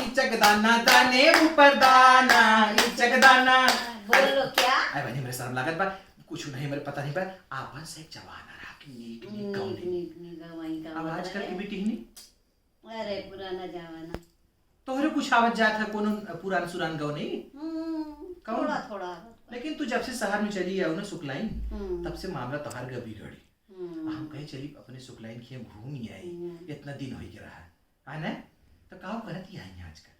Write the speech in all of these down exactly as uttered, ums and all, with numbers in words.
इचक दाना दाने ऊपर दाना, इचक दाना। बोलो क्या? अरे बहनी, मेरे शर्म लागत बा, कुछ नहीं, मेरे पता नहीं बा। आपन से एक जमाना रहा कि नीक नीक गौनी। नीक नीक गवाई अब गावत आजकल रहे। की बेटी ही नहीं। अरे पुराना जमाना। तोहरे कुछ आवत जात है कोनो पुरान सुरान गौनी? हम्म, कौन? थोड़ा थोड़ा आवत बा। लेकिन तू जब से शहर में चली आऊ ना सुकलाइन, हम्म। तब से मामला तोहार गबी गड़ी। हम्म। हम कहे चली अपने सुकलाइन के घूम ही आई, हम्म। इतना दिन हो गया रहा। हाँ ना? तो का करत ही आई आजकल?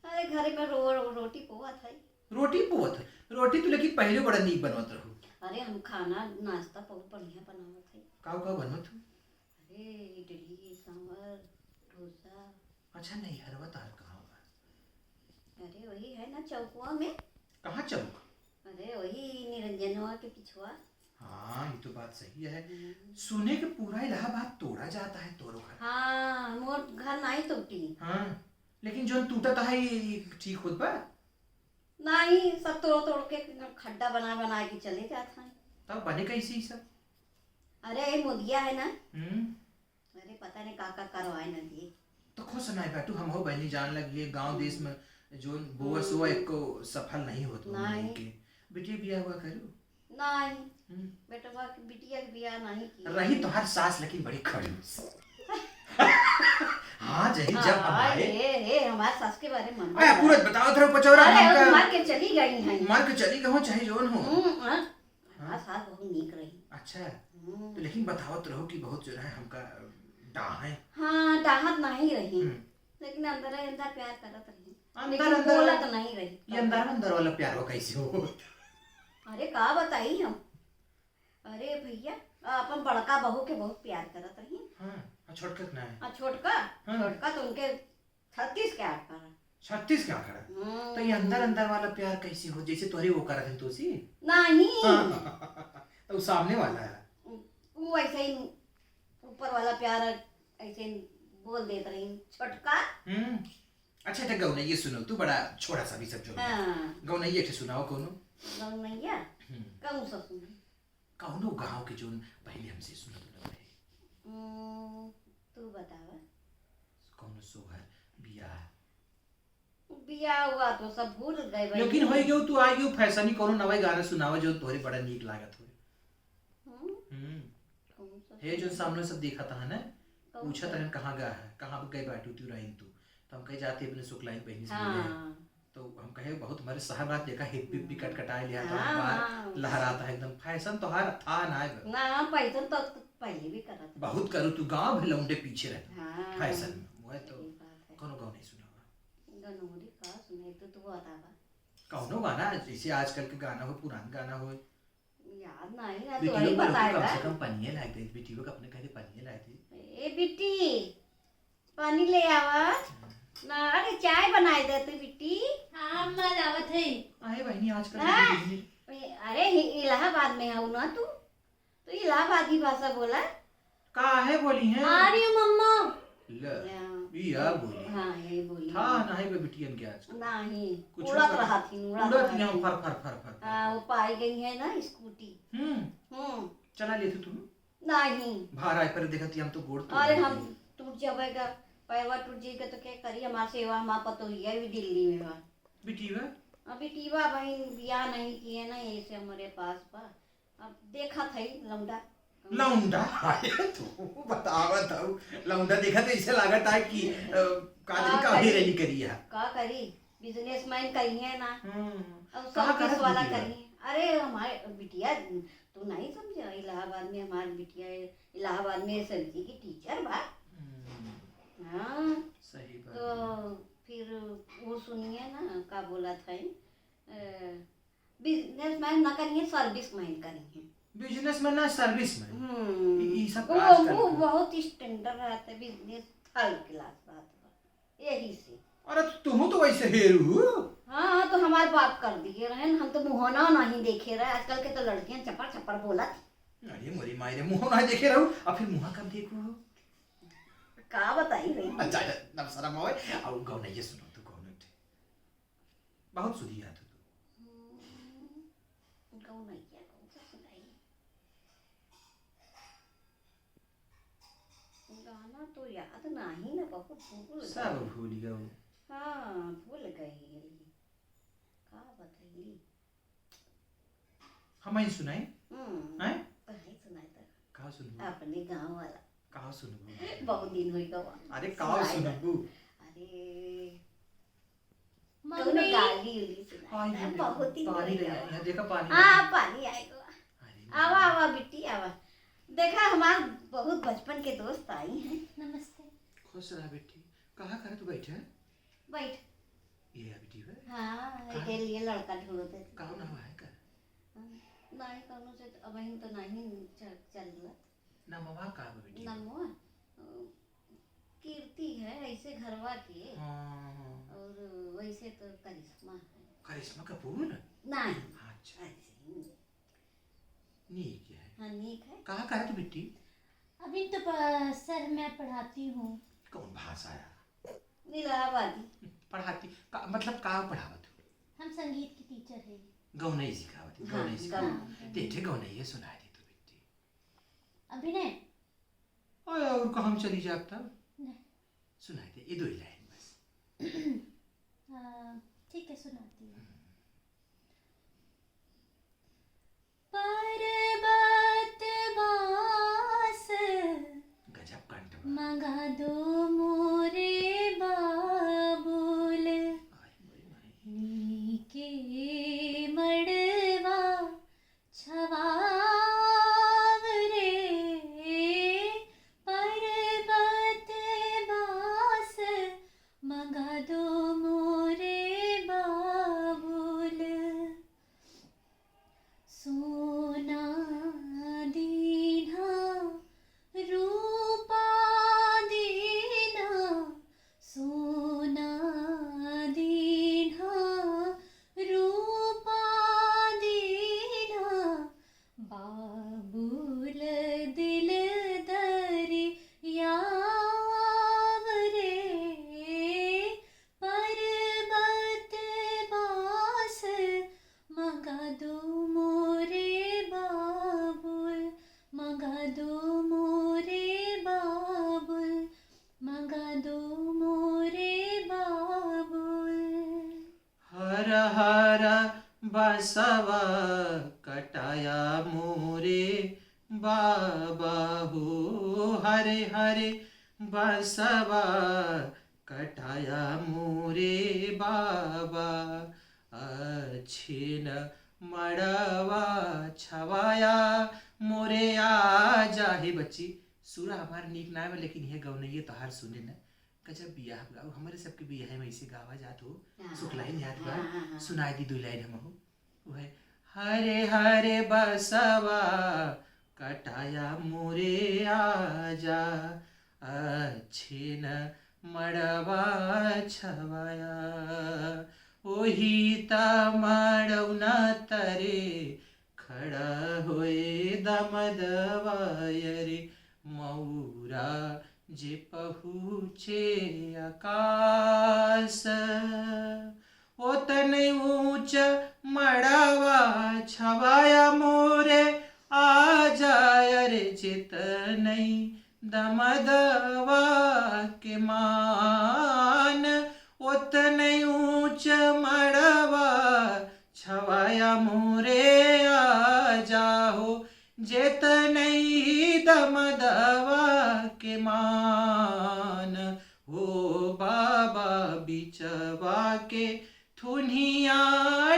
अरे, घरे में रो-, रोटी पोवत है। रोटी पोवत है? रोटी तो लेकिन पहले बड़ा नीक बनवत रहू। अरे, हम खाना, नाश्ता बहुत बढ़िया बनावत है। का, का बनवत हो? अरे, इडली, सांभर, डोसा। अच्छा, नैहरवा तोहार कहाँ बा? अरे, वही है ना चौकुआ में। कहाँ चौक? अरे, वही निरंजनवा के पिछुआ। हाँ, ये तो बात सही है। हम्म। सुने के पूरा इलाहाबाद तोड़ा जाता है तोरो घर। हाँ, मोर घर नाई टूटी। हाँ, लेकिन जोन टूटत है, ये ठीक होत बा? नाई, सब तोड़ तोड़ के खड्डा बना बना के चले जात हैं। तब बने कैसे ही सब? अरे, ये मोदिया है ना? हम्म। अरे, पता नहीं का का करवाए ना दिए। तो खुश नाई बाटू, हम हो बहनी जान लगी है, गाँव देश हम्म। में जोन बोअस हुआ हम्म। एको सफल नहीं होत बा नहीं। हमनी के। बेटी बियाह हुआ करू? नहीं। हम्म। बेटवा के, बिटिया के बियाह नहीं की। रही तोहार सास लेकिन बड़ी खड़ूस। हाँ, जही जब हम हाँ, आए। हे, हे, हमार सास के बारे में मत अरे, बतावा। पूरा बतावत रहो पचौरा अरे, हमका। वो मार के चली गई हैं। मार के चली गई हो, चाहे जोन हो। हम्म, हाँ। हाँ। हमार सास बहुत नीक रही। अच्छा। हम्म। तो लेकिन बतावत रहो कि बहुत जो है हमका डाहे। हाँ, डाहत नहीं रही। हम्म। लेकिन अंदर ही अंदर प्यार करत रही। अंदर लेकिन अंदर बोलत नहीं रही। ये अंदर अंदर वाला प्यार हो कैसे हो? अरे, का बताई हम? अरे भैया, अपन बड़का बहू के बहुत प्यार करत रही। हाँ, आ छोटका के ना है? आ छोटका? हाँ। छोटका तो उनके छत्तीस के आंकड़ा। छत्तीस के आंकड़ा? हम्म। तो ये अंदर अंदर वाला प्यार कैसे हो, जैसे तोहरे वो करत है तोसी? नहीं। हाँ, तो वो सामने वाला है। वो ऐसे ही ऊपर वाला प्यार ऐसे ही बोल देत रही, छोटका। हम्म। अच्छा, तो गौनैया सुनो, तू बड़ा छोड़ा सा भी सब जो है। हाँ। गौनैया के सुनाओ कोनो। गौनैया? हम्म। कौन सा सुनी? कौनो गाँव के जोन पहले हमसे सुनत उनत रहे। हम्म, तू बतावा। कौनो सोहर, बियाह। बियाह हुआ तो सब भूल गए भाई। लेकिन होई गयो, तू आई गयो फैशन ही, कौनो नवा गाना सुनावा जो तोहरे बड़ा नीक लागत होई। हम्म? हम्म। कौन सा हे जो सुनावा? सामने सब देखा था ना, कौन पूछा सा? तहन कहाँ गा है, कहाँ गए बाटू तू राइन तू, तो हम कहे जाते अपने सुकलाइन बहनी से मिले। हाँ। तो हम कहे बहुत हमारे शहर बात देखा, हिप्पी हिप्पी हम्म। कटकटाए लिया था, हाँ, बार हाँ। लहराता है एकदम। फैशन तो हर था ना है। ना, फैशन तो पहले भी करत रहे। बहुत करू तू, गाँव भी लौंडे पीछे रहता। हाँ। फैशन में, वो है तो सही बात है। कौनो गाँव नहीं सुनावा। गनौरी का सुनाई तो तू बतावा। कौनो गाना, जैसे आजकल के गाना हो, पुरान गाना हो। याद नहीं ना, तो बिटियो वही को बताए कम था। से कम पनिये लाए दे, बिटियो को अपने कहे पनिये लाए दे। ए बिट्टी, पानी ले आवा। ना, अरे चाय बनाए दे तू बिट्टी। हाँ, अम्मा, लावत है। अरे बहनी, आजकल हाँ। की बिटियो ए, अरे, इ-, इलाहाबाद में हऊ ना तू? तू इलाहाबादी भाषा बोला। काहे बोली है? आ रही हूँ, मम्मा। ले, या। ई आ बोली। हाँ, यही बोली। था नहीं बे बिटियन के आजकल। नहीं, कुछ उड़त कर-, रहा थी, उड़त उड़त रहा यहाँ थी। फर, फर, फर, फर, फर, हाँ, फर। वो पाई गई है ना स्कूटी। हम्म। हम्म। चला लेते तुम। नहीं। भार आए पर देखत ही हम तो गोड़ तोड़ अरे देते हम हैं। टूट जावेगा, पैरवा टूट जाएगा तो क्या करी? हमार सेवा, हमार पतोहिया भी दिल्ली में बा। बिटिया? अभी टीवा बहन बियाह नहीं किए ना, यही से हमारे पास बा। अब देखत है लौंडा। लौंडा? अरे तू बतावत हऊ। लौंडा देखत ऐसे लागत है कि, अ, का जाने का का करी? हेरेली करी है। का करी? Businessman करी है ना। हम्म। अब का service करत वाला बिटिया? करी है। अरे हमारे बिटिया, तू नहीं समझे, इलाहाबाद में हमारे बिटिया है, इलाहाबाद में SLC की teacher बा। हम्म। हाँ। सही बात तो है। फिर वो सुनिए ना, का बोला था, अ, Businessman ना करिए, serviceman करिए। Businessman ना, serviceman। हम्म। ई, ई सब वो, आजकल वो के। बहुत standard रहता है, business third class बात बा। यही से। अरे, तो तुहू तो वैसे हेरू हो। हाँ, तो हमार बाप कर दिए रहे न, हम तो मुँह ना नहीं देखे रहे। आजकल के तो लड़कियाँ चपर चपर बोलत। अरे मोरी माई रे, मुँह ना देखे रहू, अब फिर मुँह कब देखू हो? का बताई भाई? अच्छा, अच्छा, ना शर्म आवे, अब गौनैया सुनो, तू कौन उठे? बहुत सुधियात हो तू। हम्म, गौनैया कौन सा सुनाई? गाना तो याद नहीं ना, बहुत भूल सब गई। भूल गयो। हाँ। हमहीं सुनाई? हम्म। हैं? तोहरे सुनाई तो। का सुनबू? अपने गाँव वाला। का सुनबू? बहुत दिन होइ गवा। अरे, का सुनाई तो। सुनबू? अरे, मम्मी। कौनो गाली उली सुनाई आई तो। ये बहुत दिन पानी होइ ले गवा। आई, यहाँ देखा पानी हाँ, आई। पानी आइ गवा। अरे, आवा, मम्मी। आवा, बिट्टी, आवा। देखा, हमार बहुत बचपन के दोस्त आई हैं। नमस्ते। खुश रहा बिट्टी। कहाँ करत बैठे? बैठ। ये अभी ठीक है? हाँ, का? एके लिए लड़का ढूंढत है। का नाम है का? नाहीं, कौनो से तो अबहिन तो नाहीं चल, चल रहा। नमवा का बा बेटी? नमवा, अ, कीर्ति है, ऐसे घरवा के। हाँ, हाँ। और वैसे तो करिश्मा है। करिश्मा कपूर? नाहीं। अच्छा। ऐसे ही। नीक है। हाँ, नीक है। कहाँ करत बिट्टी? अभी तो प-, सर, मैं पढ़ाती हूँ। कौन भाषा है? इलाहाबादी। पढ़ाती, का, मतलब, का पढ़ावत हो? हम संगीत की टीचर है। गौनई सिखावत है, हाँ, गौनई सिखावत। गौनई। देखे गौनई है, सुनाई दे तो बिट्टी। अभिनय? अरे, और कहाँ हम चली जाब तब? नहीं। सुनाई दे, ये दो ही लाइन बस। आ, ठीक है, सुनाती हूँ। हम्म। पर्वत बास गजब कंठ बा। मगा दो मोरे बाबुल। आय मोरे माई। नीके मड़वा छवाव रे, पर्वत बास मगा दो मोरे बाबुल। सोना दीन्हा, रूपा दीन्हा, सोना दीन्हा, रूपा दीन्हा, बाबुल दिल दरियाव रे, पर्वत बास मगा दो मोरे बाबुल, मगा दो मोरे बाबुल, मगा दो मोरे बाबुल। हर हर बसवा कटाया मोरे बाबा हो, हरे हरे बसवा कटाया मोरे बाबा, अच्छिन मड़वा छवाया मोरे। आ जा हे बच्ची, सुर हमार नीक ना बा, लेकिन यह गौनइये तोहार सुने न, गजब बियाह बा। हमरे सबके बियाह में ऐसे गावा जात हो, हाँ, सुख लाइन जात बा, हाँ, हाँ, हाँ। सुनाई दी दो लाइन हमहू। वह हरे हरे बसवा कटाया मोरे आजा, अच्छिन मड़वा छवाया। ओही त मड़ौना तरे खड़ा होए दमदवा रे, मौरा जे पहुँचे आकाश। ओतने ऊँच मड़वा छवाया मोरे, आ जाय रे जितनई दमदवा के मान। ओतने ऊँच मड़वा छवाया मोरे, आ जाहो जेतनई दमदवा के मान। हो बाबा बिचवा के थुनिया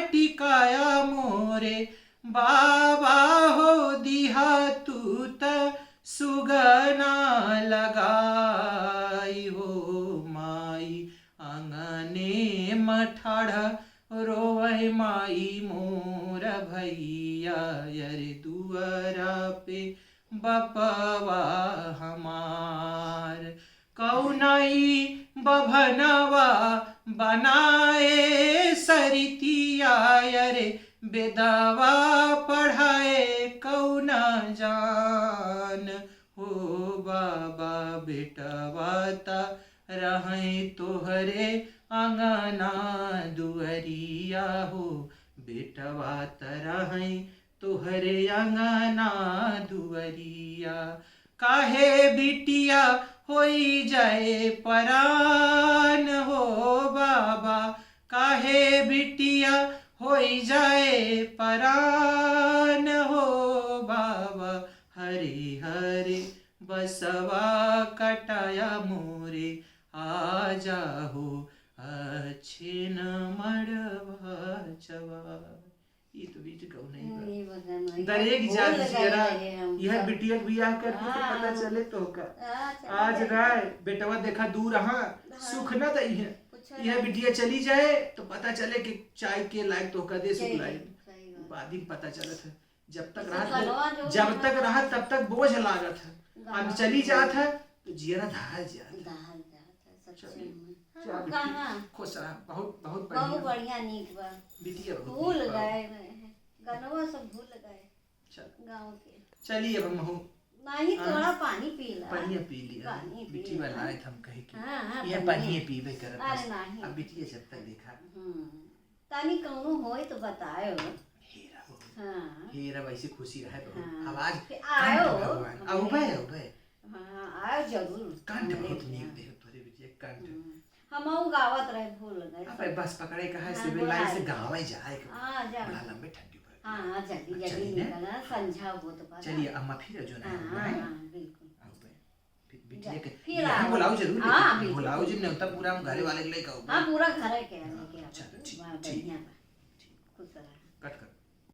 टिकाया मोरे, बाबा हो दिहा तू त सुगना लगाई। हो माई आंगने म ठाढ़ा रोवै माई मोर भैया, अरे दुअरा पे बपवा हमार। कौनई बभनवा बनाए सरितिया, अरे बेदवा पढ़ाए कौना जान। हो बाबा बेटवा त रहै तोहरे आंगना दुअरिया हो, बेटवा त रहै तोहरे आंगना दुअरिया। काहे बिटिया होई जाए परान हो बाबा, काहे बिटिया होई जाए परान हो बाबा, हरे हरे बसवा कटाया मोरे, आ जाहो अच्छिन मड़वा चवा। ई तो बीट कहू नहीं बा। नहीं बा, गाना, दरेक भूल जात गए जियरा, रहे हम यह सब। बिटिया के बियाह कर दे तो पता हाँ। चले तोहका। हाँ, चले आज गए। राय, बेटवा देखा दूर, हाँ, हाँ। सुख न दई है। कुछ यह नहीं। बिटिया चली जाए तो पता चले कि चाय के लायक तोहका दे सुख सही लाए। बात। सही बात। बाद में पता चलत है। जब तक जैसे रहत गनवा जो जब है तक ना, रहत तब तक बोझ लागत है। गनवा अब चली जो जात है तो जियरा दहाल जात है। दहाल जात है, सच्चे चलिए। में। हाँ, चल, बिटिया, कहाँ? खुश रहा, बहुत, बहुत बहुत बढ़िया। बढ़िया, नीक बा। बिटिया बहुत भूल नीक बा। गए रहे। गनवा सब भूल गए। चल। गाँव के। चलिए, अब हम हूँ। नहीं, हाँ। थोड़ा पानी पी ला। पानी पी लिया। पानी पी बिटिया ला। लाए थे हम कहे कि हाँ, हाँ, ये पानी। पानी पीबे करत अरे बस। नहीं। अब बिटिया जब तक देखा। हम्म। तानी कौनो होए तो बतायो। हीरा बहुत। हाँ। हीरा वैसे खुशी रहे बहुत। हाँ। आवाज कि आयो। कंठ भगवान। हमरे अउबे, अउबे। हाँ, आयो जरूर। कंठ हमरे बहुत यहाँ। नीक देह तोरे बिटिया, कंठ। हम्म। हमहू गावत रहे, भूल गए। अबे बस पकड़े का है, हाँ, सिविल लाइन से गावे जाए के। हाँ, जा। बड़ा लंबे ठंडी पड़त है। हाँ, हाँ, जल्दी, अब जल्दी चली ना। निकल, हाँ, संझा होत बा ना। चलिए, अम्मा फिर जो ना हाँ, आए। हाँ, बिल्कुल। आओ बे। फिर बिटिया जा, के फिर यहाँ आओ। बुलाओ जरूर, हाँ, लेकिन बिल्कुल, बुलाओ जी, बिल्कुल। नेवता पूरा हम घरे वाले के लेके आओ। हाँ, पूरा घरे के लेके आओ। चलो, ठीक, हाँ, ठीक। बढ़िया बा। ठीक। खुश रहा। कट कर।